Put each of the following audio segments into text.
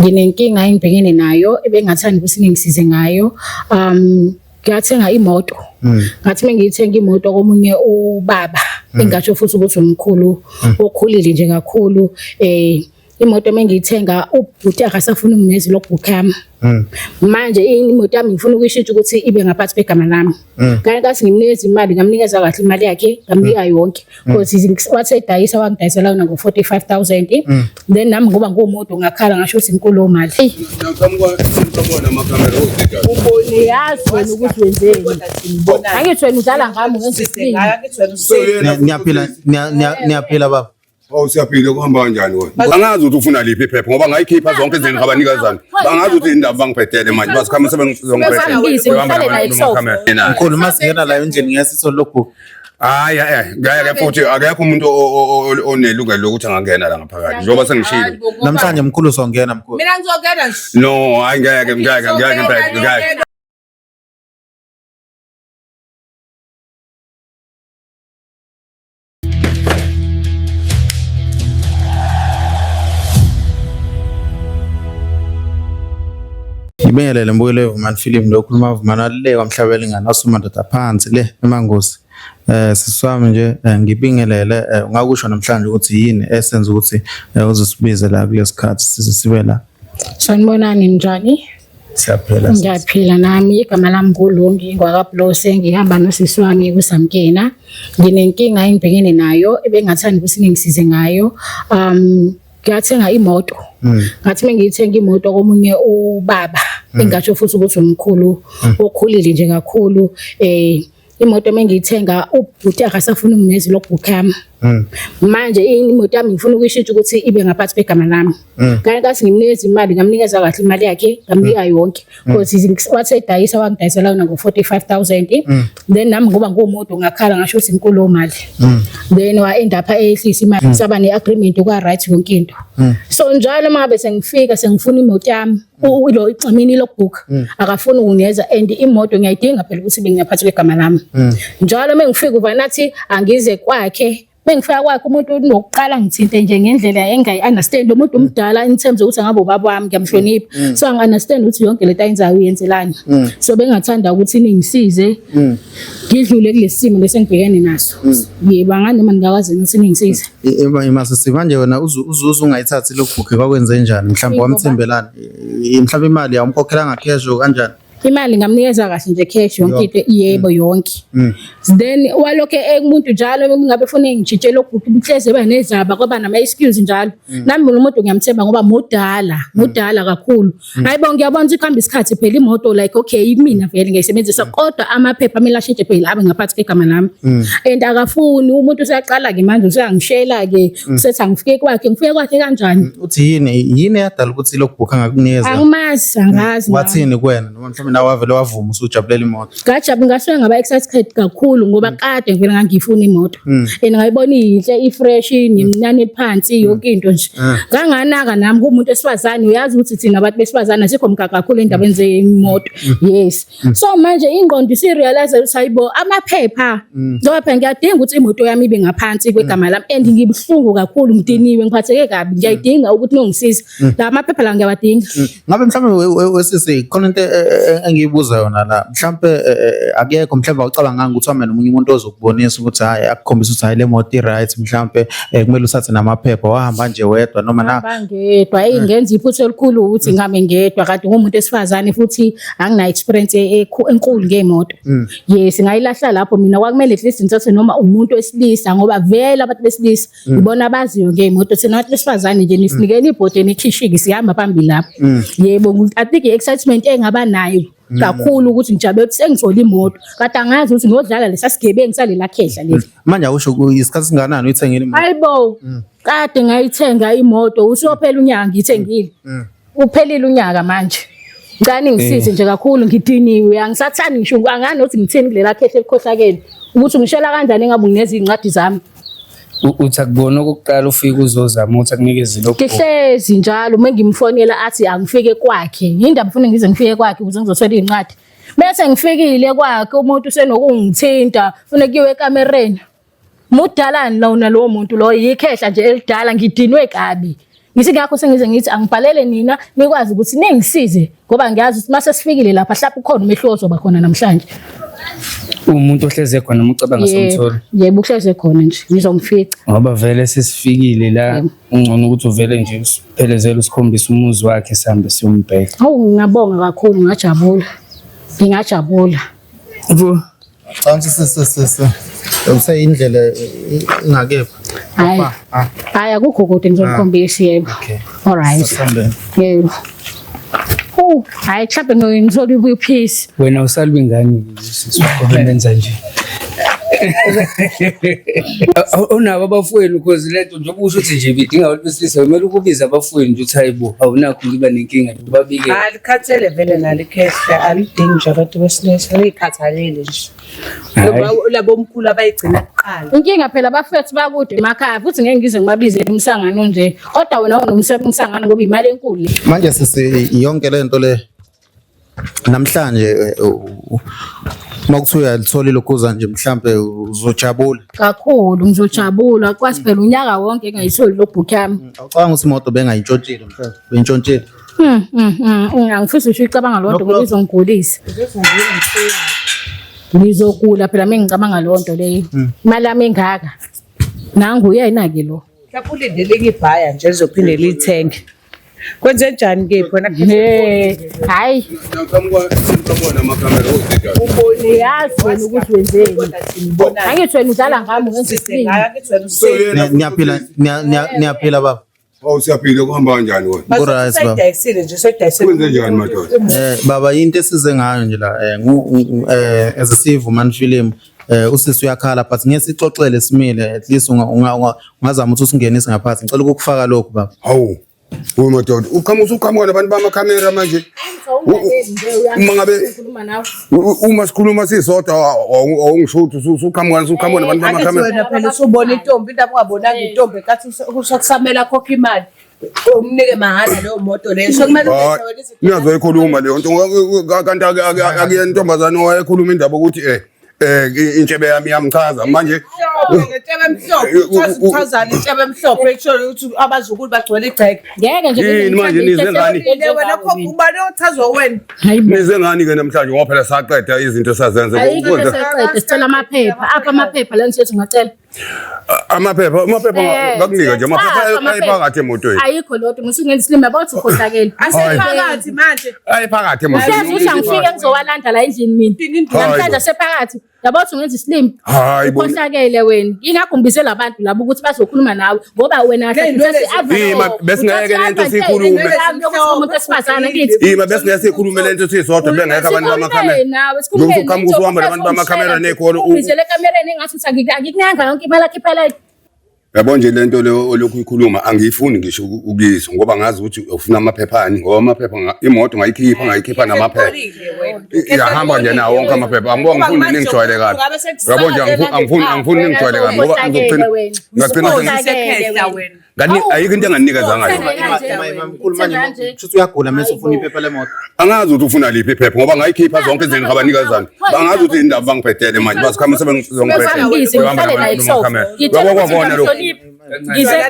Nginenkinga engibhekene nayo ebengathanda ukuthi ningisize ngayo. Ngathenga imoto. Ngathi mengiyithenga imoto komunye ubaba engasho futhi ukuthi umkhulu okhulile nje kakhulu, imoto mengiyithenga ubhuti akasafuni unginikeza logbook yami. Manje imoto yami ngifuna ukuyishintsha ukuthi ibe ngaphansi kwegama lami. Kanti kathi ngimnikeza imali, ngamnikeza kahle imali yakhe, ngamnika yonke. Because wathi edayisa wangidayisela yona ngo-45,000. Then nami ngoba nguwumuntu ngakhala ngasho ukuthi inkulu leyo mali. Uyazi wena ukuthi wenzeni. Angithi wena udlala ngami ngenza isilima. Niyaphila, niyaphila baba. Awu siyaphila, kuhamba kanjani wena? Angazi ukuthi ufuna liphi iphepha ngoba ngayikhipha zonke izinto ngabanikazana. Bangazi ukuthi indaba bangiphethele manje bazikhama sebengizongiphethe. Mkhulu, masingena la endlini ngeke sithole lokhu. Hayi hayi, ngeke futhi akekho umuntu onelungelo lokuthi angangena la ngaphakathi njengoba sengishilo. Namhlanje mkhulu songena mkhulu. Mina ngizongena nje. No, hayi ngeke ngeke ngeke impela ngeke. Ngibingelele mbukelo weVumani Film lo khuluma Vumani le kwamhlaba elingana asumadoda phansi le emangosi. Sisi wami nje, ngibingelele, ungakusho namhlanje ukuthi yini esenza ukuthi uzosibize la kulesikhathi size sibe la. Sanibonani, njani? Siyaphila. Ngiyaphila nami, igama lami nguLungi ngwakaBlose, ngihamba nosisi wami kuSamkena. Nginenkinga engibhekene nayo ebengathanda ukuthi ningisize ngayo. Ngathenga imoto. Ngathi mengiyithenga imoto komunye ubaba engasho futhi ukuthi umkhulu okhulile nje kakhulu, imoto mengiyithenga ubhuti akasafuni unginikeza logbook yami. Manje imoto yami ngifuna ukuyishintsha ukuthi ibe ngaphansi kwegama lami. Kanti kathi ngimnikeza imali, ngamnikeza kahle imali yakhe, ngamnika yonke. Because wathi edayisa wangidayisela yona ngo-45,000. Then nami ngoba nguwumuntu ngakhala ngasho ukuthi inkulu leyo mali. Then wa-end up eyehlisa imali, saba ne-agreement kwa-right yonke into. So njalo uma ngabe sengifika sengifuna imoto yami, lo iximini logbook akafuni ukunginikeza, and imoto ngiyayidinga phela ukuthi ibe ngaphansi kwegama lami. Njalo uma ngifika uvane athi angize kwakhe. Bengifika kwakhe umuntu unokuqala ngithinte nje ngendlela engayi-understand. Lo muntu umdala in terms yokuthi angabe ubaba wami, ngiyamhlonipha. So angi-understand ukuthi yonke lento ayenzayo uyenzelani. So bengathanda ukuthi ningisize ngidlule kulesi simo lesi engibhekene naso. Yebo, angani noma ningakwazi ukuthi ningisize. Masisi, manje wena uzuze ungayithathi logbook kwakwenze njani? Mhlawumbe wamthembelani? Mhlawumbe imali awumkhokhelanga cash or kanjani? Imali ngamnikeza kahle nje cash yonke into, yebo yonke. Then walokhe umuntu njalo ngabe ufuna ngitshintshe lokhu kuhleze eba nezaba kwaba nama excuse njalo. Nami mina umuntu ngiyamthemba ngoba mudala, mudala kakhulu. Hayibo, ngiyabona ukuthi kuhamba isikhathi phela imoto, like okay mina vele ngiyayisebenzisa kodwa amaphepha kumele ashintshe phela abe ngaphansi kwegama lami. And akafuni umuntu, useyaqala ke manje useyangishela ke, usethi angifike kwakhe, ngifike kwakhe kanjani? Uthi yini eyadala ukuthi logbook angakunikeza? Angimazi, angazi nami. Wathini kuwena noma mhlawumbe nawe wavele wavuma usujabulela imoto? Ngajabula, ngasuke ngaba excited kakhulu ngoba kade ngivele ngangifuna imoto. And ngayibona iyinhle, i-fresh, nemncane phansi yonke into nje. Nganganaka nami kumuntu esifazane, uyazi ukuthi thina abantu besifazane asikho mgaga kakhulu endabeni zemoto. Yes. So manje ingqondo isi-realize ukuthi hayibo amaphepha, ngoba phela ngiyadinga ukuthi imoto yami ibe ngaphansi kwegama lami and ngibuhlungu kakhulu, ngidiniwe, ngiphatheke kabi, ngiyayidinga ukuthi nongisiza. La maphepha la ngiyawadinga. Ngabe mhlawumbe wesisi khona into engiyibuza yona la, mhlawumbe akekho mhlawumbe awucabanganga ukuthi uhambe nomunye umuntu ozokubonisa ukuthi hhayi, akukhombisa ukuthi hhayi le moto i-right, mhlawumbe kumele uthathe namaphepha, wahamba nje wedwa noma na? Ngihamba ngedwa, eyi ngenza iphutha elikhulu ukuthi ngihambe ngedwa, kade ngumuntu esifazane futhi anginayo experience enkulu ngemoto. Yes, ngayilahla lapho mina, kwakumele at least ngithathe noma umuntu wesilisa ngoba vele abantu besilisa ibona abaziyo ngemoto, thina abantu besifazane nje nisinikela ibhodi nikhishike sihamba phambili lapho. Yebo, I think i-excitement engaba nayo kakhulu ukuthi ngijabule ukuthi sengithola imoto, kade angazi ukuthi ngiyodlala lesa sigebengu salela khehla leli. Manje awusho, isikhathi singakanani uyithengile imoto? Hayibo, kade ngayithenga imoto, usuyophela unyaka ngiyithengile. Uphelile unyaka manje. Ngicela ningisize nje kakhulu, ngidiniwe, angisathandi ngisho angani ukuthi ngithini kulela khehla elikhohlakele ukuthi ngishela kanjani engabe nginezincwadi zami. Uthi akubona okokuqala ufike uzozama ukuthi akunikeze lokhu. Ngihlezi njalo uma ngimfonela athi angifike kwakhe. Yindaba ufuna ngize ngifike kwakhe ukuze ngizothola iy'ncwadi. Bese ngifikile kwakhe umuntu usenokungithinta, funa kuyiwe ekamereni. Mudalani lona lowo muntu loyo, yikhehla nje elidala, ngidinwe kabi. Ngithi ngakho sengize ngithi angibhalele nina nikwazi ukuthi ningisize ngoba ngiyazi ukuthi mase sifikile lapha mhlawumbe ukhona umehluko ozoba khona namhlanje. Umuntu ohleze khona uma ucabanga somthola. Yebo, uhleze khona nje ngizomfica. Ngoba vele sesifikile la, ungcono ukuthi uvele nje usiphelezele usikhombise umuzi wakhe sihambe siyombheka. Hawu, ngingabonga kakhulu, ngajabula. Ngingajabula. Mfo, Cansi sisi. Useyindlela ingakephi. Hayi. Hayi, akukho kude, ngizomkhombisa yebo. Okay. All right. Sasambeni. Yebo. Oh, hayi mhlawumbe ngizole iphisi. Wena usalwa ingane sisi wakho benza nje. Unabo abafowenu because lento njengoba usho ukuthi nje ibidinga abantu besilisa, kumele ukubize abafowenu nje uthi hayibo, awunakho ngiba nenkinga nje ubabike. Alikhathele vele nalikhehla, alidingi nje abantu besilisa, liyikhathalele nje. Hhayi. Labo mkhulu abayigcina kuqala. Inkinga phela abafethu bakude emakhaya futhi ngeke ngize ngibabize umsangano nje. Kodwa wena unomsangano ngoba imali enkulu le. Manje sisi, yonke lento le namhlanje, uma kuthiwa uyalithola ilokhuza nje, mhlambe uzojabula. Kakhulu ngizojabula, kwazi phela unyaka wonke engayitholi lo book yami. Awucabanga ukuthi imoto bengayintshontshile, mhlawumbe beyintshontshile? Angifisi ngisho uyicabanga leyo nto ngoba izongigulisa. Ngizogula phela uma ngicabanga leyo nto leyo. Imali yami engaka. Nangu uyena-ke lo. Mhlawumbe ulindele enye ibhaya nje lizophinde liyithenge. Kwenze njani ke khona? He, hhayi. Ngiqhamuka namakhamera ozidayo. Uyazi wena ukuthi wenzeni. Angithi wena udlala ngami ngenza isilima. Niyaphila, niyaphila baba. Awu, siyaphila, kuhamba kanjani wena? Ku-right, baba. Seyidayisile nje, seyidayisile. Kwenze njani madoda? Baba, into esize ngayo nje la as a Sivumani Film, usisi uyakhala, but ngeke sixoxele simile, at least ungazama ukuthi usingenise ngaphansi. Ngicela ukukufaka lokhu baba. Hawu. Uy madoda, uqhamuka usuqhamuka nabantu bamakhamera manje. Uma ngabe uma sikhuluma sisodwa awungishuthi, usuqhamuka usuqhamuka nabantu Angithi bamakhamera. wena phela usubona intombi, indaba ungabonanga intombi nkathi kusamele akhokhe imali, umnike mahhala leyo moto leyo, so kumele Hayi, ulethe wena izinto. ningazoyikhuluma leyo nto kanti akuyena intombazane owayekhuluma indaba ukuthi intshebe yami iyamchaza manje. Ngentshebe emhlophe, uchaza uchazana intshebe emhlophe ekusho ukuthi abazukulu bagcwele igceke. Ngeke nje. Yini manje, nize ngani? Le wena khokha, ubani ochazwa wena? Hayibo. Nize ngani ke namhlanje, ngoba phela saqeda izinto sazenza. Ayikho into eseqede, sicela amaphepha. Apha amaphepha la ngisethi ngacela. Amaphepha ngakunika nje amaphepha Cha, amaphepha. ayiphakathi emotweni. Ayikho loo nto, musukungenza isilima, yabo ukuthi ukhohlakele. Asephakathi manje. Ayiphakathi emotweni. Uhlezi uthi angifike ngizowalanda la endlini mina. Namhlanje asephakathi. Yabo ukuthi ungenza isilima. Hayi bo. Ukhohlakele wena. Ingakho ngibizela abantu labo ukuthi bazokhuluma nawe ngoba wena kahle Ima, besingeke lento siyikhulume. Umuntu wesifazane kithi. Ima, besingeke sikhulume lento sisodwa bengekho abantu bamakhamera. Nawe Ngoba usuqhamuka usuhamba nabantu bamakhamera ney'kolo. Ubizele ekamereni engathi uthi angikunyanga yonke imali akho iphela. Yabo nje lento leyo olokhu uyikhuluma angiyifuni ngisho ukuyizwa ngoba ngazi ukuthi ufuna amaphepha ani, ngoba amaphepha imoto ngayikhipha namaphepha. Iyahamba nje nawo wonke amaphepha. Angibonga, ngifuni ningijwayele kabi. Yabo nje angifuni ningijwayele kabi ngoba ngizogcina ngagcina Usekhehla wena. ngani, ayikho into enganinikeza ngayo. Mkhulu, manje kushuthi uyagula mase ufuna iphepha lemoto. Angazi ukuthi ufuna liphi iphepha ngoba ngayikhipha zonke izinto ngabanikazana. Bangazi ukuthi indaba bangibhedele manje bazikhama sebengibhedele. Ngize ngihlale naye kusofa. Yabo kwabona lokho.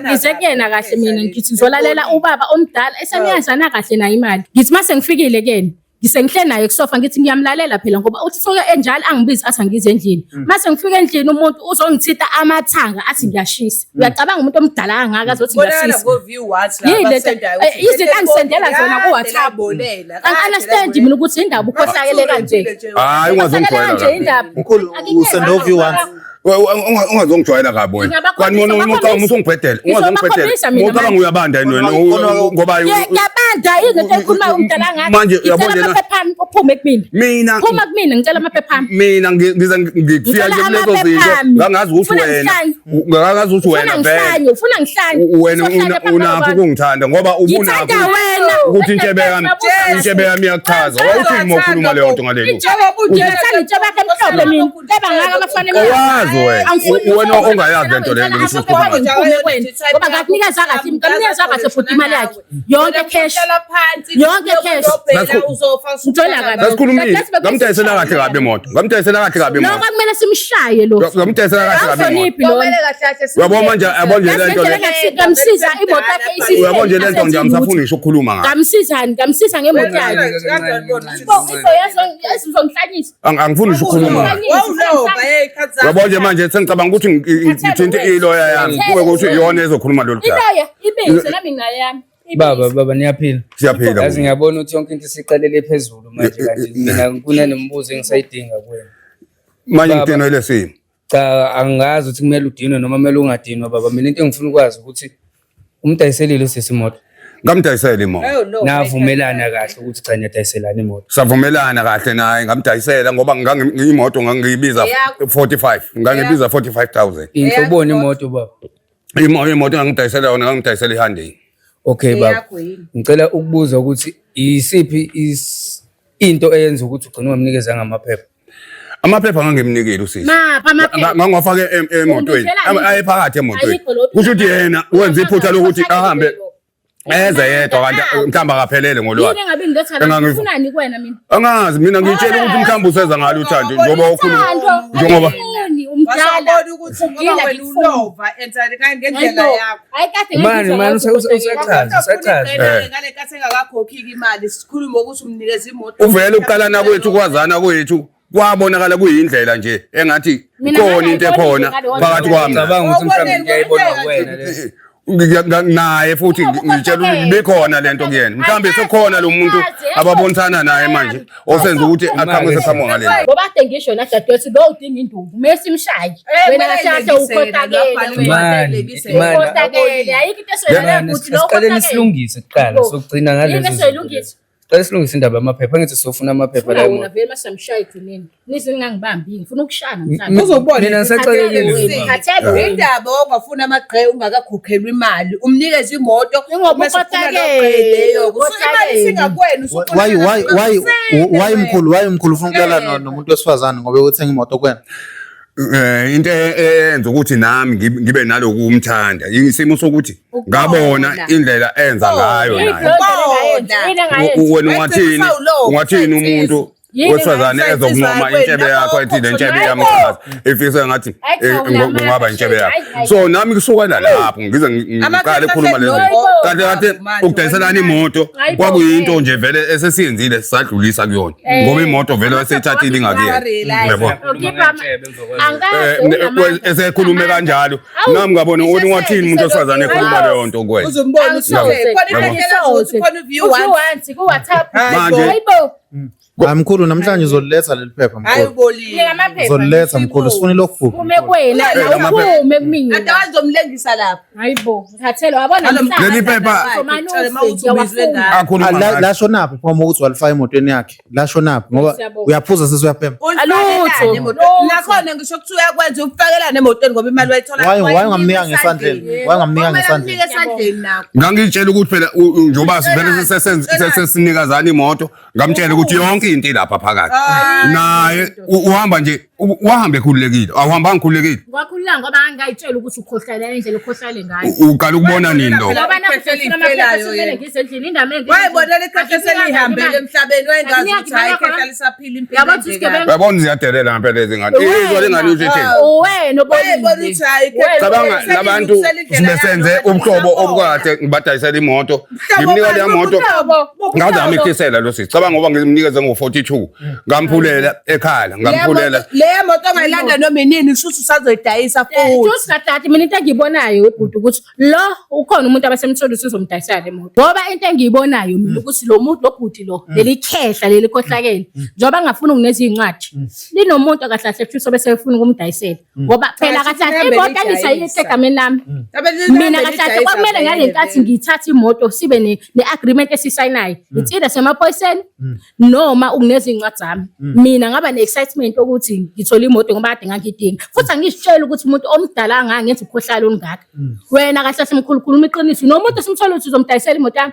Ngize kuyena kahle mina, ngithi ngizolalela ubaba omdala eseniyazana kahle naye imali. Ngithi mase ngifikile kuyena ngisengihle naye kusofa, ngithi ngiyamlalela phela ngoba uthi soke enjalo angibizi athi angize endlini. Mase ngifika endlini umuntu uzongithinta amathanga athi ngiyashisa. Uyacabanga umuntu omdala kangaka azothi Bonakala ngiyashisa? ngo-view what Yini lento? Izinto angisendela zona ku-WhatsApp. Angi-understand mina ukuthi indaba ukhohlakele kanje. Hayi, ungazongijwayela Kanje kabi. indaba. Mkhulu, usende view once. Ungazongijwayela kabi wena. Kanti wena uma ucabanga usungibhedele, ungazongibhedele. Ngizobakhombisa mina Ucabanga manje. uyabanda yini wena ngoba Ngiyabanda izinto ekhulumayo umdala ngakho. Manje, uyabona Ngicela lena- amaphepha ami uphume kumina. Mina Phuma kumina, ngicela amaphepha ami. mina ngize ngifika Ngicela nje kulezo amaphepha zinto ami. ngangazi ukuthi Ufuna wena ngihlanye. ngangazi ukuthi Ufuna wena vele ngihlanye, ufuna ngihlanye. wena Uzohlanya phambi unakho kwabantu. ukungithanda ngoba ubunakho Ngithanda wena. ukuthi intshebe yami iyakuchaza. Wawuthini uma ukhuluma leyo nto ngalelo? Ngithanda intshebe yakhe emhlophe mina. Eba ngaka abafana Awazi. Ungazi wena. Angifuni Wena ongayazi lento le ngisho Ngicela ngiphume kwena. Ngoba ngakunikeza kahle, ngakunikeza kahle futhi imali yakhe. Yonke cash. Yonke cash. Ngithola kabi. Sasikhulumile. Ngamdayisela kahle kabi imoto. Ngamdayisela kahle kabi Lo imoto. kwakumele simshaye lo. Ngamdayisela kahle kabi imoto. Awuhloniphi lona. Uyabona manje yabona nje Yazi lento lendlela le. engathi ngamsiza imoto yakhe isihleli. Uyabona nje lento nje angisafuni ngisho ukukhuluma ngayo. Ngamsizani, ngamsiza ngemoto yakhe. Bo, iso yazo yazi uzongihlanyisa. Angifuni ngisho ukukhuluma ngayo. Uyabona nje manje sengicabanga ukuthi ngithinte iloya yami kube ukuthi iyona ezokhuluma lolu daba. Iloya ibize nami nginayo yami. Ibize. Baba, baba niyaphila. Siyaphila. Yazi ngiyabona ukuthi yonke into isiqalele phezulu manje kanti mina kunanemibuzo engisayidinga kuwena. Manje Baba. ngidinwe lesimo. Cha, angazi ukuthi kumele udinwe noma kumele ungadinwa baba. Mina into engifuna ukwazi ukuthi umdayiselile usisi imoto. Ngamdayisela imoto. Navumelana kahle ukuthi cha niyadayiselana imoto. Savumelana kahle naye ngamdayisela ngoba imoto ngangiyibiza Eyakho. 45 ngangibiza 45000. Inhloboni imoto baba. Imoto engangidayisela yona ngangidayisela iHyundai. Okay baba. Eyakho yini? Ngicela ukubuza ukuthi isiphi into eyenza ukuthi ugcine ungamnikezanga amaphepha? Amaphepha ngangimnikile usisi. Mapha amaphepha. Ngangiwafake emotweni. Ungitshela yini? Ayephakathi emotweni. Ayikho lutho. Kusho ukuthi yena wenza iphutha lokuthi ahambe eze yedwa kanti mhlawumbe akaphelele ngolwazi. Yini engabe ngiletha la? Ngifunani kuwena mina? Angazi mina ngitshela ukuthi mhlawumbe useza ngalo uthando njengoba ukhuluma Uthando, njengoba angifuni, umdala. Wasabona ukuthi ngoba Ugila wena ngikufuna. ulova enza ngendlela Hayibo, yakho. hayi kade Mani, ngizwa mani, ngathi ukhohlakele. usachaza, usachaza. Ngale nkathi engakakhokhi imali sikhulume ukuthi umnikeza imoto. uvele ukuqalana kwethu kwazana kwethu kwabonakala kuyindlela nje engathi Mina khona into ngangayiboni ekhona ngaleyo phakathi kwami naye. Ngicabanga ukuthi mhlawumbe ngiyayibona kuwena le. Naye futhi ngitshela ukuthi bikhona lento kuyena mhlawumbe sekukhona lo muntu ababonisana naye manje osenza ukuthi aqhamuke seqhamuka ngale ndlela. Ngoba kade ngisho na dadewethu lo udinga induku, kumele simshaye. Wena kahle kahle ukhohlakele wena. Mani, mani. Ukhohlakele, ayikho into esoyenza Mani, ukuthi lo siqaleni ukhohlakele. silungise kuqala sokugcina ngalezo Yini zinto. esoyilungisa? Siqale silungise indaba yamaphepha angithi sofuna amaphepha Funa la wona emoto. vele masamshaya egcineni. Nize ningangibambi, ngifuna ukushaya namhlanje. Uzobona Mina ngisaxakekile Wena, baba. khathele wena. Indaba ongafuna amagqe ungakakhokhelwa imali umnikeze imoto Ingoba bese ufuna ukhohlakele, loo gqe leyo. So imali ukhohlakele. isingakwena usufuna Why why wena. mkhulu why mkhulu ufuna ukulala nomuntu wesifazane ngoba uthenga imoto kuwena? Into eyenza ukuthi nami ngibe naloku umthanda isimo sokuthi ngabona indlela enza ngayo Yini naye. leyo engayenza? Yini engayenza? Wena ungathini ungathini umuntu Yini wesifazane engayenza? ezokunqoma intshebe yakho ethi le ntshebe iyamchaza ifise ngathi Hayi cha, unamanga, kungaba intshebe yakho. hayi, hayi. So nami kusukela lapho ngize ngiqale ukukhuluma lezo kanti kade ukudayiselana imoto Hayi bo, kwakuyinto nje vele esesiyenzile sadlulisa kuyona ngoba imoto vele wayeseyithathile ingakuyena. Uyabona? Ukhipha angazi unamanga. Esekhulume kanjalo Awu, nami ngabona ukuthi ungathini umuntu wesifazane ekhuluma leyo nto kuwena. Uzombona ukuthi Awusoze. khona ikhehla ukuthi khona u-view Uthi once. once ku-WhatsApp. Manje- Hayibo, Hayi mkhulu namhlanje uzoliletha leli phepha Hayi mkhulu. ubolile. nika amaphepha. Uzoliletha mkhulu sifuna ilogbook. Ume kuwena, Amaphepha. uphume kumina. Ade wazomlengisa lapha. Hayibo, ngikhathele wabona namhlanje. Leli phepha- Akhuluma ngayo. Lasho naphi phoma ukuthi walifaka emotweni yakhe? Lasho naphi ngoba Siyabonga. uyaphuza sisi uyabhema. Ulifakelane Alutho. emotweni. Nakhona ngisho kuthi uyakwenza ukufakelana emotweni ngoba imali wayithola. Why ungamnika ngesandleni? Why ungamnika Kumele ngesandleni? amnike esandleni nakho. Ngangitshela ukuthi phela njengoba vele sesinikezana imoto ngamtshela ukuthi yonke into ilapha phakathi. Naye uhamba nje wahamba ekhululekile awuhambanga ukhululekile. Kwakhulula ngoba ngangayitshela ukuthi ukhohlakele indlela okhohlakele ngayo. Uqala ukubona nini lokho? Ngoba nakhu Ikhehla sifuna amaphepha elifelayo simele yena. ngize endlini indaba engi- Wayibonela ikhehla selihambele emhlabeni wayengazi Akunika ukuthi hayi imali ikhehla lisaphila impilo. Yabo ukuthi ende isigebengu- Uyabona ziyadelela ngempela izingane. Izwa lengane uthi ithini? Uwena Wayebona obolile. ukuthi hayi ikhehla Cabanga selilungisela labantu indlela besenze yakhe, ubuhlobo lisabona. obukade ngibadayisela imoto. Ngimnika leya moto ngaze ngamikhisela lo sisi. Cabanga ngoba ngimnikeze ngo-42 ngamphulela ekhala ngamphulela. Leya moto ongayilanda noma inini shuthi usazoyidayisa futhi. Just kahle mina into engiyibonayo webhuti ukuthi lo ukhona umuntu abasemtholi usuzomdayisela le moto. Ngoba into engiyibonayo mina ukuthi lo muntu lo bhuti lo leli khehla leli khohlakele njengoba ngafuna ukuneza iy'ncwadi linomuntu kahle kahle futhi sobe sefuna ukumdayisela. Ngoba phela kahle kahle Lihambe imoto angiyithayile lidayisa. egameni lami. Mina kahle kahle kwakumele ngale nkathi ngiyithathe imoto sibe ne-agreement esisayinayo. It's either semaphoyiseni noma ukuneza iy'ncwadi zami. Mina ngaba ne-excitement yokuthi ngithole imoto ngoba kade ngangiyidinga. Futhi angizitsheli ukuthi umuntu omdala angangenza ukukhohlakala olungaka. Wena kahle kahle mkhulu khuluma iqiniso. Nomuntu esimthole ukuthi uzomdayisela imoto yami.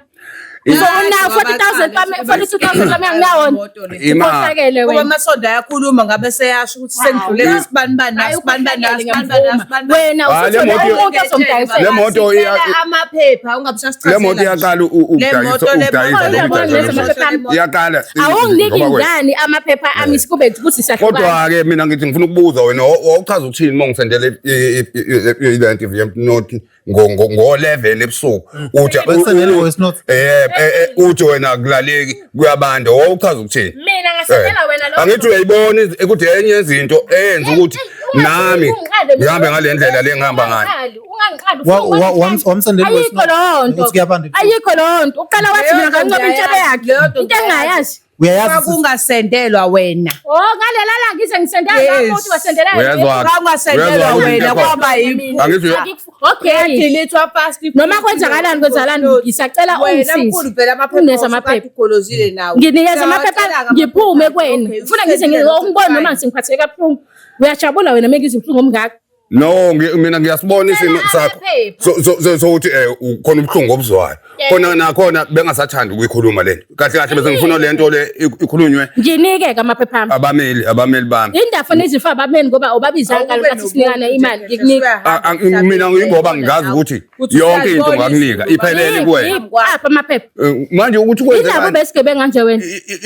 So unawo 40,000 kwami, 42,000 kwami anginawo. Ima- Ukhohlakele Kuba wena. amasondo ayakhuluma ngabe seyasho ukuthi sendlule sibani bani nasibani bani nasibani bani nasibani bani. Wena Ah, le usuthole moto- umuntu ozomdayisela. Le moto iya- amaphepha ungabe usasichazela. Le moto iyaqala ukudayisa ukudayisa Le lokudayisa. Iyaqala. Awunginiki Ngoba wena- ngani amaphepha ami kube ukuthi siyahlukana. Kodwa-ke mina ngithi ngifuna ukubuza wena wawuchaza ukuthini uma ngisendele i-lento note ngo-11 ebusuku uthi Bekusendele i-voice note? uthi wena akulaleki kuyabanda wawuchaza ukuthini Mina ngasendela wena lo. angithi uyayibona ukuthi enye yezinto eyenza ukuthi nami ngihambe ngale ndlela le ngihamba ngayo Ungangiqali. Wamsendela i-voice Ayikho note leyo nto. ukuthi kuyabanda ebusuku? Ayikho leyo nto. Uqala wathi mina nganqoba intshebe yakhe. Leyo nto Into engingayazi. Uyayazi sisi? Kwakungasendelwa wena. Oh ngalela la ngize ngisendela Yes. umuntu wasendela. Uyezwa-ke. Kwakungasendelwa Uyezwa ukuthi wena into yakhona. kwaba yiphutha. Angithi Okay. Delete fast. Noma kwenzakalani kwenzakalani ngisacela Wena ungisize. mkhulu phela amaphepha Unginikeze amaphepha. ugolozile nawe. Nginikeza amaphepha ngiphume kwena. Okay, Ufuna ngize ngibone noma ngiphatheke kabuhlungu. Uyajabula wena mengizwe ubuhlungu omngaka. No, mina ngiyasibona isimo Cela sakho. amaphepha. So sokuthi khona ubuhlungu obuzwayo. Khona nakhona bengasathandi ukuyikhuluma lento. Kahle kahle bese ngifuna lento le ikhulunywe Nginike-ke amaphepha ami. abameli bami. Indaba nezifo abameli ngoba ubabizanga ngenkathi sinikana imali ngikunika. Mina ngingoba ngingazi ukuthi yonke into ngakunika iphelele kuwena. Apha amaphepha. Manje ukuthi Indaba kwenzekani? ubesigebenga nje wena.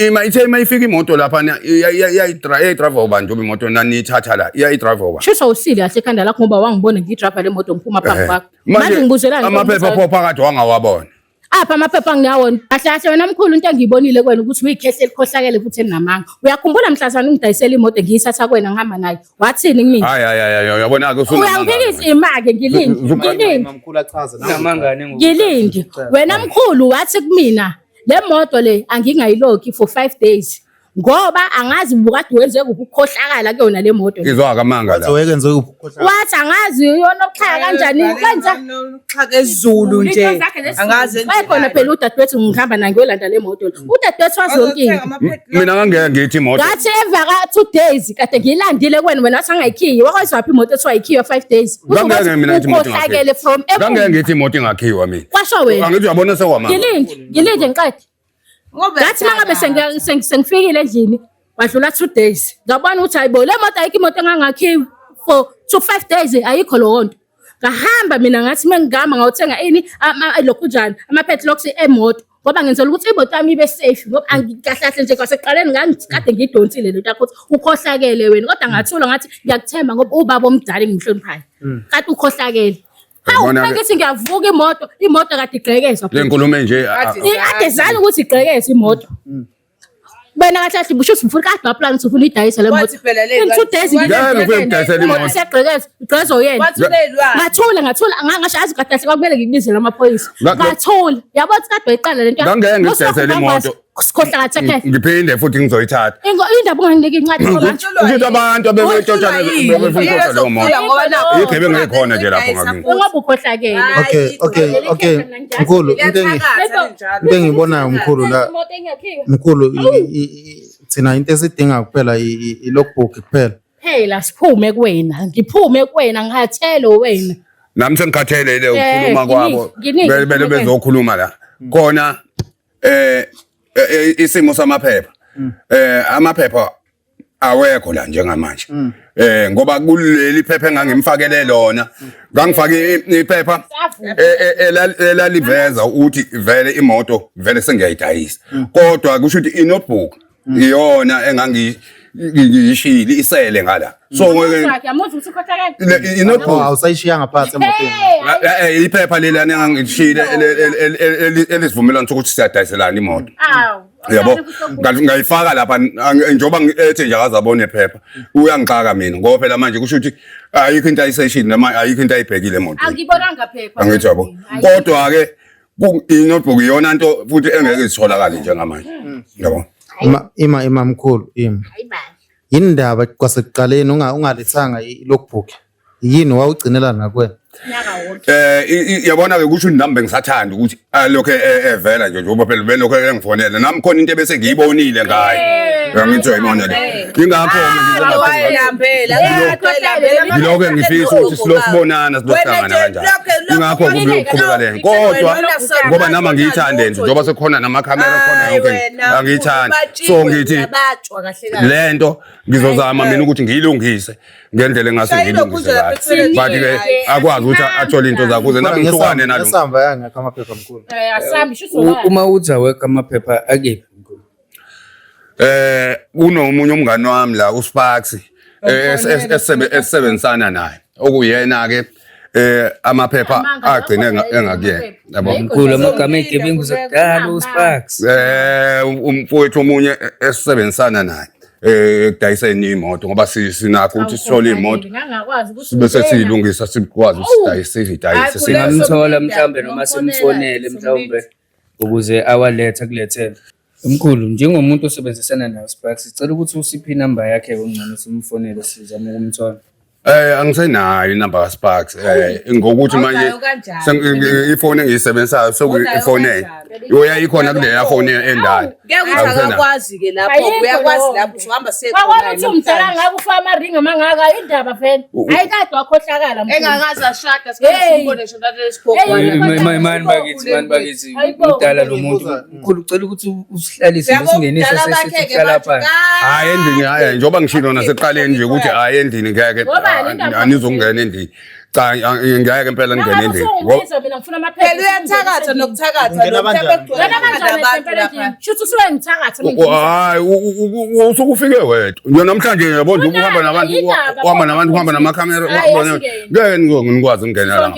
Ima ithe ima ifika imoto lapha iyayidrayiva ubani njengoba imoto naniyithatha la iyayidrayiva ubani. Shuthi awusile kahle ekhanda lakho ngoba wangibona ngiyidrayiva le moto ngiphuma phambi kwakho. Manje ngibuzelani? Amaphepha pho phakathi wangawabona. Apha amaphepha anginawo. Kahle kahle wena mkhulu into engiyibonile kuwena ukuthi uyikhehle elikhohlakele futhi elinamanga. Uyakhumbula mhlazane ungidayisela imoto ngiyithatha kuwena ngihamba nayo. Wathini kumina? Hayi hayi hayi uyabona ke Uyangiphikisa ima-ke ngilinde. Ngilinde. Mamkhulu achaze nawe. Unamangane ngoku. Ngilinde. Wena mkhulu wathi kumina le moto le angingayilokhi for 5 days ngoba angazi bukade wenze kuphi ukukhohlakala kuyona le moto. le. Ngizwa kamanga la. Wathi wenze ukukhohlakala. Wathi angazi yona okuxhaka kanjani kwenza Xhaka ezulu nje. Angazi. Wayekhona phela udadewethu ngihamba naye ngiyolanda le moto le. Udadewethu wazi yonke into. Mina ngangeke ngithi imoto. Ngathi emva ka-2 days kade ngiyilandile kuwena wena wathi angayikhiyi. Wakwezwaphi imoto ethiwa ayikhiwa 5 days. Usho Ngangeke ukuthi mina ngithi imoto ukhohlakele from Ngangeke ngithi imoto ingakhiwa mina. Kwasho wena. Angithi uyabona sewamanga. Ngilinde, ngilinde ngiqede. Ngathi mangabe sengifikile endlini wadlula 2 days. Ngabona ukuthi hayibo le moto ayikho imoto engangakhiwa for 2 5 days ayikho leyo nto. Ngahamba mina ngathi mengihamba ngawuthenga ini lokhunjani ama-padlocks emoto ngoba ngenzela ukuthi imoto yami ibe safe ngoba kahle kahle nje kwasekuqaleni ngangikade ngiyidonsile lento yakho ukuthi ukhohlakele wena kodwa ngathula ngathi ngiyakuthemba ngoba ubaba omdala engimhloniphayo. Kanti ukhohlakele. Hawu Uyabona-ke- ngithi ngiyavuka imoto, imoto kade igqekezwa. Le nkulumo enje Ade zani ukuthi igqekeze imoto. Wena kahle kahle busho ukuthi ufuna kade waplan ukuthi ufuna idayise le moto. Wathi phela le In 2 days Ngeke ufike ukudayisela imoto. Isiyagqekeza, igqekezwa uyena. Wathi unelwazi. Ngathula ngathula ngangasho azi kade kahle kwakumele ngikubizele amaphoyisa. Ngathula. Yabo ukuthi kade wayiqala lento. Ngangeke ngikudayisele imoto. Sikhohlakathe khe. Ngiphinde futhi ngizoyithatha. Ingo indaba unganginiki incwadi ngoba Ukuthi abantu abebetshontsha bebefuna ukutshontsha leyo moto. Igebengu eyikhona nje lapho ngakini. Ngoba ukhohlakele. Okay. Mkhulu, into engiyibonayo mkhulu la Imoto engakhiwa. mkhulu thina into esidinga kuphela i-logbook kuphela. Phela siphume kuwena, ngiphume kuwena ngikhathele wena. Nami sengikhathele le ukukhuluma kwabo. Nginingi, Bele bele bezokhuluma la. Khona isimo samaphepha. Amaphepha awekho la njengamanje. Ngoba kuleli phepha engangimfakele lona, ngangifake iphepha elaliveza ukuthi vele imoto vele sengiyayidayisa. Kodwa kusho ukuthi i-notebook iyona engangiyishilo isele ngala. So ngeke Yamuzwa ukuthi ukhohlakele. i-notebook Awusayishiya ngaphansi emotweni. Iphepha lelana engangilishiyile elisivumelwano sokuthi siyadayiselana imoto. Awu. Yabo ngayifaka lapha njengoba ethi nje akaze abone iphepha uyangixaka mina ngoba phela manje kusho ukuthi ayikho into ayiseshini noma ayikho into ayibhekile emotweni. Angibonanga phepha. Angithi yabo. Kodwa ke i-notebook iyona nto futhi engeke itholakale njengamanje. Yabo. Ima mkhulu, ima. Yini ndaba kwasekuqaleni ungalethanga i-logbook? Yini wawugcinela nakwena? Yabona ke kusho nami bengisathanda ukuthi alokho evela nje njengoba phela belokho engifonela nami khona into ebese ngiyibonile ngayo. Angithi uyayibona le. Ingakho ngilokho ngifisa ukuthi silosibonana silohlangana kanjani. Ingakho kube ukuqhubeka le. Kodwa ngoba nami angiyithandi nje njengoba sekukhona namakhamera khona yonke angiyithandi. So ngithi lento ngizozama mina ukuthi ngiyilungise ngendlela engase ngiyilungise ngayo. But ke akwazi ukuthi athole into zakhe ukuze nami ngihlukane nalo. Ngesamba yangekho amaphepha mkhulu. Asambi shuthi Uma uthi awekho amaphepha akephi mkhulu? Kunomunye umngani wami la uSparks esebenzisana naye okuyena ke amaphepha agcine engakuyena yabo. Mkhulu amagama ey'gebengu zakudala uSparks. Umfowethu omunye esebenzisana naye ekudayiseni imoto ngoba sinakho ukuthi sithole imoto bese siyilungisa sikwazi ukusidayisa sidayise. Singamthola mhlawumbe noma simfonele mhlawumbe ukuze awalethe akulethele. Mkhulu, njengomuntu osebenzisana naye uSparks, sicela ukuthi usiphe inamba yakhe kungcono simfonele sizame ukumthola. Angisenayo inamba kaSparks ngokuthi manje ifoni engiyisebenzisayo sokuyifoni uyayikhona kuleya foni endala. Ngeke ukuthi akakwazi ke lapho, uyakwazi lapho uzohamba sekhona. Wabona ukuthi umdala ngaka ufaka amaringi amangaka indaba vele. Ayikade wakhohlakala mkhulu. Engakaze ashada simbone ngisho nalesikhokwana. Mani bakithi, mani bakithi, mdala lo muntu. Mkhulu ucela ukuthi usihlalise usingenise sesihlala phansi. Hayi endlini, hayi njengoba ngishilo nasekuqaleni nje ukuthi hayi endlini ngeke anizongena endlini. Cha ngeke impela ngingene endlini. Phela uyathakatha nokuthakatha Hayi usuke ufike wedwa. Nje namhlanje yabo nje uhamba nabantu uhamba nabantu uhamba namakhamera ngeke ngikwazi ukungena la.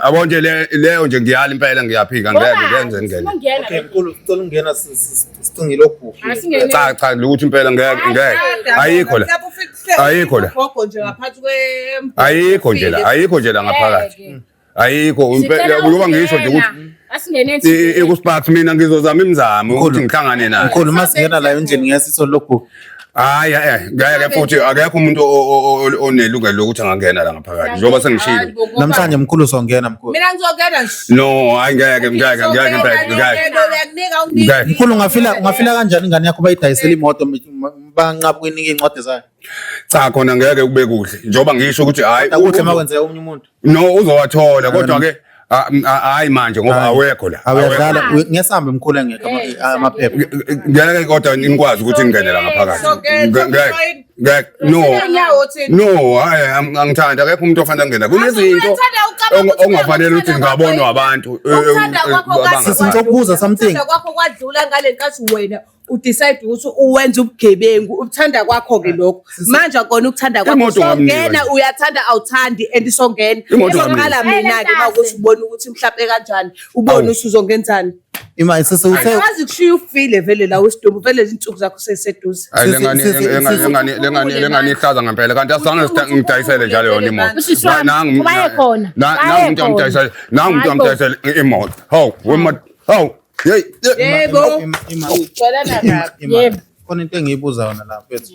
Yabo nje leyo nje ngiyala impela ngiyaphika ngeke ngenze ngene. Okay mkhulu sicela ukungena sicingile obhuku. Cha cha ukuthi impela ngeke ngeke ayikho la. Ayikho la. Ayikho nje la, ayikho nje la ngaphakathi. Ayikho impela ngoba ngisho nje ukuthi ikuSparks mina ngizozama imizamo ukuthi ngihlangane naye. Mkhulu masingena la endlini ngeke sithole lokhu. Hayi ngeke futhi akekho umuntu onelungelo lokuthi angangena la ngaphakathi njengoba sengishilo. Namhlanje mkhulu songena mkhulu. Mina ngizongena nje. No, hayi ngeke ngeke ngeke impela ngeke. Mkhulu ungafila kanjani ingane yakho bayidayisela imoto banqaba ukuyinika iy'ncwadi zayo? Cha khona ngeke kube kuhle njengoba ngisho ukuthi hayi kuhle makwenzeka omunye umuntu. No uzowathola kodwa ke hayi manje ngoba awekho la. Awuyadlala ngesambe mkhulu engekho amaphepha. Ngeke kodwa nikwazi ukuthi ngingene la ngaphakathi. Ngeke no. No hayi angithandi akekho umuntu ofanele angena. Kunezinto ongafanele ukuthi ngabonwa abantu. Sisi ngikubuza something. Kwakho kwadlula ngale nkathi wena udecide ukuthi uwenze ubugebengu ubuthanda kwakho ke lokho manje akona ukuthanda kwakho songena uyathanda awuthandi and songena izoqala mina ke mawukuthi ubone ukuthi mhlawumbe kanjani ubone ukuthi uzongenzani Ima sisi uthe akazi kushiya ufile vele la wesidumbu vele izinsuku zakho seseduze. Hayi lengane lengane lengane lengane ihlaza ngempela kanti asizange ngidayisele njalo yona imoto. Nangu khona. Nangu umuntu angidayisele nangu umuntu angidayisele imoto. Hawu wema hawu hey yebo. Yebo. Khona into engiyibuza yona la mfethu.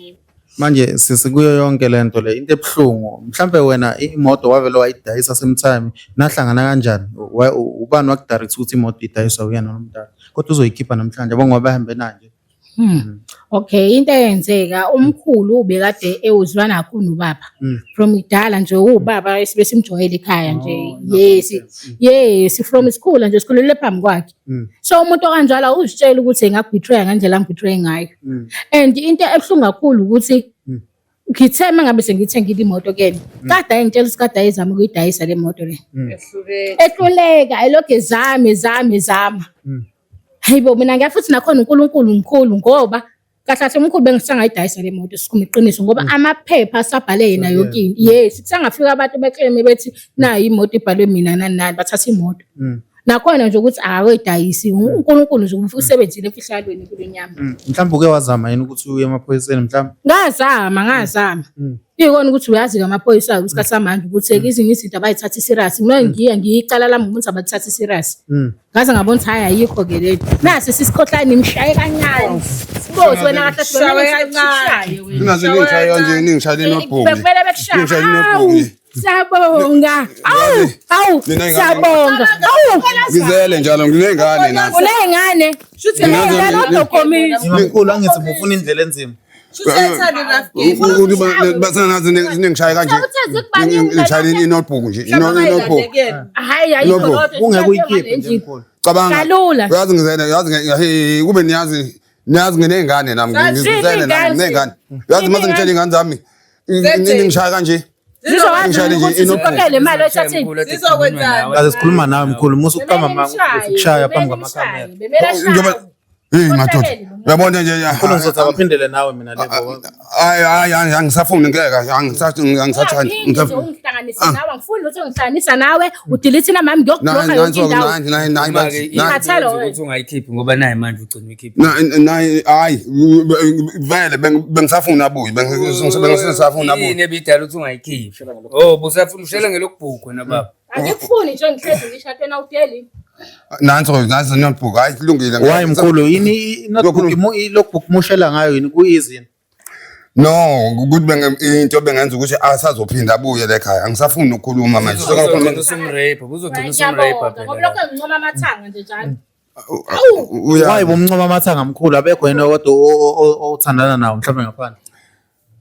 Manje sisi kuyo yonke lento le into ebuhlungu mhlambe wena imoto wavele wayidayisa same time nahlangana kanjani ubani wakudirect ukuthi imoto idayiswa uyena nomntana kodwa uzoyikhipha namhlanje bongoba bahambe nanje. Okay, into eyenzeka umkhulu ubekade ewuzwana kakhulu nobaba. From kudala nje ubaba esibe simjwayele ekhaya nje. Yes. Yes, from isikhula nje sikhulele phambi kwakhe. So umuntu okanjalo uzitshela ukuthi engakubetray ngendlela angibetray ngayo. And into ebuhlungu kakhulu ukuthi ngithe mangabe sengithengile imoto kuyena. Kade ayengitshela ukuthi kade ayezama ukuyidayisa le moto le. Ehluleka elokhu ezama ezama ezama. Hayibo mina ngiyafuthi nakhona uNkulunkulu mkhulu ngoba kahle kahle umkhulu bengisangayidayisa le moto sikhuluma iqiniso ngoba amaphepha asabhale yena yonke into. Yes, kusangafika abantu beclaim bethi nayi imoto ibhalwe mina nani nani bathatha imoto. Nakhona nje ukuthi akakoyidayisi uNkulunkulu nje usebenzile emfihlalweni kulenyama. Mhlawumbe uke wazama yini ukuthi uye emaphoyiseni mhlawumbe? Ngazama. Iyikona ukuthi uyazi ke amaphoyisa isikhathi samanje ukuthi ezinye izinto abayithatha serious. Mina ngiya ngiyicala lami umuntu abathatha serious. Ngaze ngabona ukuthi hayi ayikho ke lento. Nasi sisikhohlane nimshaye kancane. Sibozi wena kahle Shaye kancane. Ningaze ningishaye kanje ningishaye notebook. Bekumele bekushaye. Ningishaye notebook. Siyabonga. Awu, awu, Nina ingane- siyabonga. Awu, Ngizele njalo nginengane nami. uney'ngane. Shuthi Uney'ngane odokomisi. Mkhulu angithi ufuna indlela enzima. Shuthi uyathanda i-rough game. Basenazi ningishaya kanje. Uthe zikubaningi Ngishaya i-notebook nje. I-notebook. Hayi, ayikho Lokho, loo nto. Ungeke uyikhiphe nje mkhulu. Cabanga. Kalula. Uyazi ngizele, uyazi hey kube niyazi niyazi nginengane nami ngizele nami nginengane. Uyazi mase ngitshela ingane zami ningishaya kanje. Zizokwazi Ngishayele nje ukuthi i-notebook. sikhokhele imali oyithathile. Zizokwenzani? Kaze sikhuluma nawe mkhulu musa ukuqamba amanga ukushaya phambi kwamakhamera. Bemele Njengoba ashaye. Hey madoda. Uyabona nje Mkhulu ngizothi abaphindele nawe mina lebo. Hayi hayi angisafuni ngeke angisathi angisathandi. Ungaphinde nje ungihlanganise nawe, angifuni lutho ngihlanganisa nawe, udelete inamba yami ngiyokubhlokha yonke indawo. Ngikhathele wena. Ukuthi ungayikhiphi ngoba naye manje ugcina uyikhiphi. Nayi hayi vele bengisafuna abuye bengisafuna abuye. Yini ebidala ukuthi ungayikhiphi? Oh, busafuna ushela ngelokubhukho wena baba. Angikufuni nje ngihlezi ngisho wena udeli. Nanso nanso notebook hayi kulungile. Why mkhulu yini i-notebook i-logbook mushela ngayo yini ku-easy? No, ukuthi benge into bengenza ukuthi asazophinda abuye la ekhaya. Angisafuni ukukhuluma manje. Uzogcina usumrape, uzogcina usumrape Ngiyabonga ngoba phela. lokho ngincoma amathanga nje njalo. Why bomncoma amathanga mkhulu abekho yena kodwa othandana nawo mhlawumbe ngaphandle.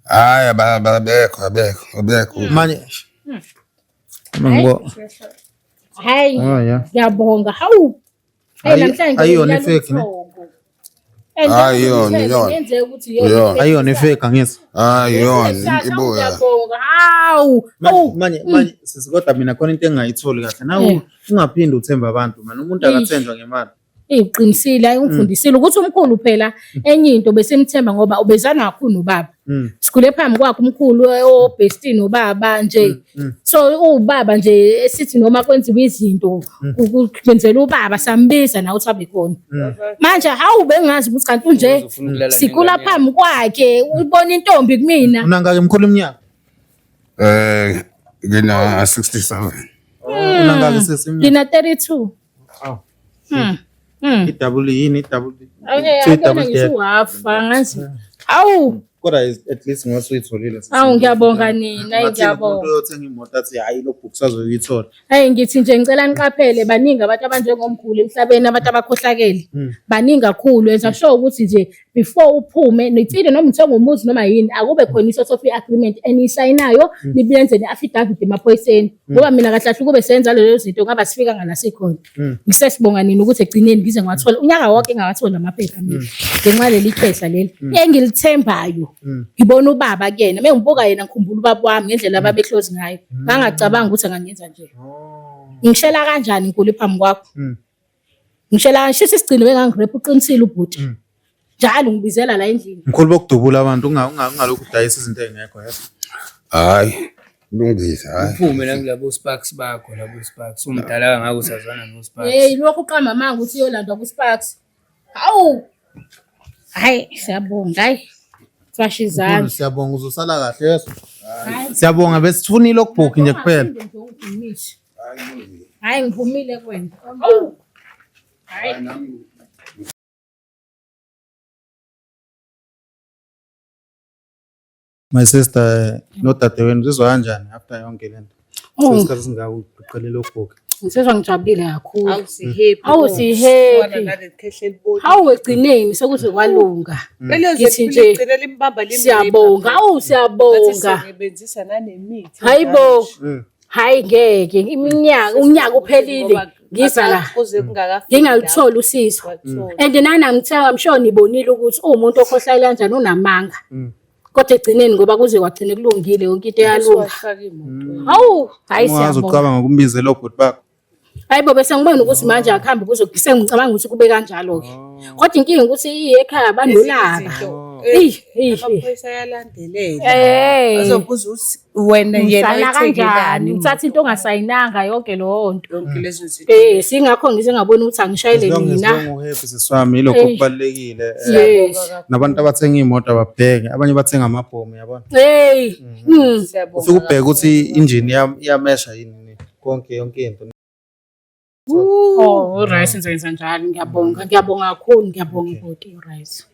Hayi abekho abekho abekho. Manje Mango. Hayi, Oh yeah. ngiyabonga. Hawu. Hey namhlanje Ayiyona ngiyalala i-fake, ne? ubuthongo. And Hayi, iyona, iyona. Ngenzeka ukuthi Iyona. Ayiyona i-fake angithi. Hayi yona ibuya. Ngiyabonga. Hawu. Manje manje manje sisi kodwa mina khona into engingayitholi kahle. Nawe ungaphinde uthembe abantu man. Umuntu akathenjwa ngemali. Eyiqinisile, hayi ungifundisile ukuthi umkhulu phela enye into besimthemba ngoba ubezana kakhulu nobaba. Sikhule phambi kwakhe umkhulu obhesti nobaba nje. So ubaba nje esithi noma kwenziwa izinto kwenzela ubaba sambiza nawe uthi abe khona. Manje hawu bengazi ukuthi kanti unje Uzofuna ukulala sikula nengane phambi kwakhe ubona intombi kumina. Unangaki mkhulu iminyaka? Ngina 67. Unangaki sisi iminyaka? Ngina 32. Aw. I-double yini i-double? Okay, Two akuyona double ngisho deck. uhalf angazi. Awu, Kodwa at least ngosuyitholile sisi. awu ngiyabonga nina, Ungathini umuntu ngiyabonga. oyothenga imoto athi hayi lo book sazoyithola. Hayi ngithi nje ngicela niqaphele baningi abantu abanjengomkhulu emhlabeni abantu abakhohlakele. Baningi kakhulu enza sure ukuthi nje before uphume nitsile noma uthenga umuzi noma yini akube khona i-sort of i-agreement eniyisayinayo nibenze ne-affidavit emaphoyiseni. Ngoba mina kahle kahle kube senza lezo zinto ngaba sifika ngala sikhona. Ngisesibonga nini ukuthi ekugcineni ngize ngiwathola unyaka wonke engawatholi amaphepha mina. Ngenxa leli khehla leli engilithembayo. Ngibona ubaba kuyena, mengibuka yena ngikhumbula ubaba wami ngendlela ababe-close ngayo. Ngangacabanga ukuthi angangenza nje. Ngishela kanjani nkulu phambi kwakho? Ngishela kanje isigcino bengangirepha uqinisile ubhuti. Njalo ngibizela la endlini. Mkhulu bokudubula abantu ungalokhu udayisa izinto ezingekho yazi. Hayi lungile hayi. Uphume nakulabo Sparks bakho labo Sparks. Umdala kangaka usazwana no Sparks. Hey lokhu uqamba amanga ukuthi uyolandwa ku-Sparks. Hawu. Hayi siyabonga hayi. Swasha Mkhulu izandla. siyabonga uzosala kahle yeso. Siyabonga besifuna i-logbook nje kuphela. Hayi ngiphumile kuwena. Hawu. Hayi. My sister nodadewenu uzizwa kanjani after yonke lento? Oh. Isikhathi singaka uqale logbook. Ngisezwa ngijabulile kakhulu. Awu si-happy. Awu, si-happy. Sifana naleli khehla elibonile. Hawu ekugcineni sekuze kwalunga. Lelo Ngithi nje nje, ligcine limbamba limrape. Siyabonga. Awu Ngathi siyabonga. sisebenzisa nanemithi. Hayibo. Hayi ngeke iminyaka unyaka uphelile ngiza la Kuze kungakafiki ngingalutholi usizo. Wathola. And nana ngithe I'm sure nibonile ukuthi uwumuntu okhohlakele kanjani unamanga. Kodwa ekugcineni ngoba kuze kwagcina kulungile yonke into eyalunga. Wafaka imoto. Hawu, hayi Ungaze siyabonga. ucabanga ukumbizela obhuti bakho. Hayi bo bese ngibona ukuthi manje akuhambi kuze sengicabanga ukuthi kube kanjalo ke. Kodwa inkinga ukuthi iye ekhaya banolaka. Eyi, eyi. Amaphoyisa ayalandelela. Eh. Azobuza ukuthi wena yena Usayina kanjani? uyithengelani Uthatha into ongasayinanga yonke leyo nto. yonke lezo zinto. Eh, singakho ngize ngabona ukuthi angishayele As long as mina. long u-happy sisi wami yilokho Eh. okubalulekile. Yes. Nabantu abathenga iy'moto ababheke, abanye bathenga amabhomu yabona. Hey. Siyabonga. Ufike ubheke ukuthi injini iyamesha yini konke yonke into. Oh, right, senza njalo. Ngiyabonga. Ngiyabonga kakhulu. Ngiyabonga bhuti, right.